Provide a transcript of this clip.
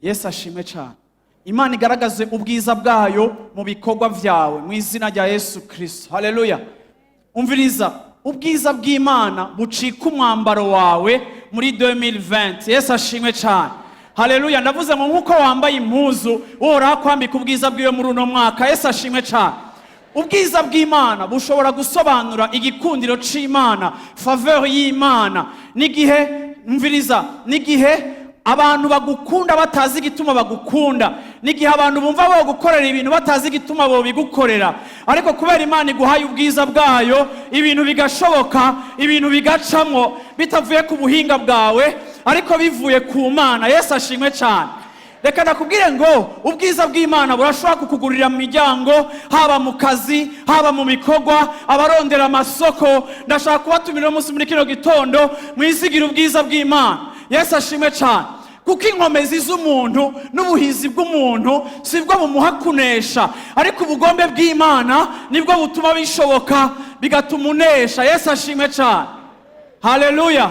Yesu ashimwe cyane. Imana igaragaze ubwiza bwayo mu bikorwa byawe mu izina rya Yesu Kirisito. Haleluya. Umviriza, ubwiza bw'Imana bucika umwambaro wawe muri 2020. Yesu ashimwe cyane. Haleluya. Ndavuze ngo nk'uko wambaye impuzu, Uhoraho kwambika ubwiza bwiwe muri uno mwaka. Yesu ashimwe cyane. Ubwiza bw'Imana bushobora gusobanura igikundiro c'Imana, faveur y'Imana. N'igihe, mviriza, n'igihe abantu bagukunda batazi igituma bagukunda, n'igihe abantu bumva bogukorera ibintu batazi igituma bobigukorera, ariko kubera Imana iguhaye ubwiza bwayo, ibintu bigashoboka, ibintu bigacamwo bitavuye ku buhinga bwawe, ariko bivuye ku Mana. Yesu ashimwe cyane. Reka nakubwire ngo ubwiza bw'Imana burashobora kukugurira mu miryango, haba mu kazi, haba mu bikorwa. Abarondera amasoko, ndashaka kubatumira umunsi muri kino gitondo, mwizigire ubwiza bw'Imana. Yesu ashimwe cyane. Kuko inkomezi z'umuntu n'ubuhizi bw'umuntu si bwo bumuha kunesha, ariko ubugombe bw'Imana nibwo butuma bishoboka, bigatuma unesha. Yesu ashimwe cyane. Haleluya.